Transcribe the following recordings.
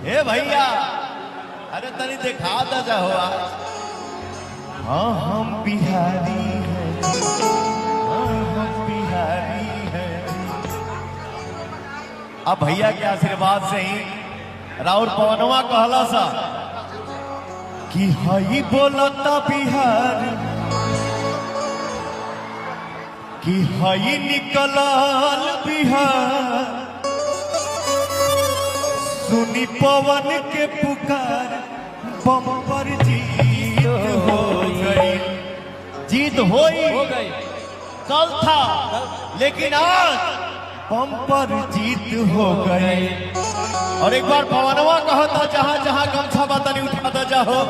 हे भैया, अरे तनी देखा दा जा हो आज। हाँ हम बिहारी हैं, हाँ हम बिहारी हैं। अब भैया के आशीर्वाद से ही राउर पवनवा कहला सा कि हई बोलता बिहार, कि हई निकलल बिहार, सुनी पवन के पुकार, बम्पर जीत हो गई। जीत होई हो गई। कल था, लेकिन आज बम्पर जीत हो गई। और एक बार पवनवा कहता, जहां जहां गमछा बतनी उठा दा जाहो,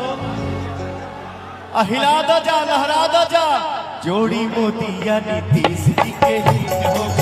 आ हिला दा जा, लहरा दा जा, जोड़ी मोतिया नीतीश जी के हित हो।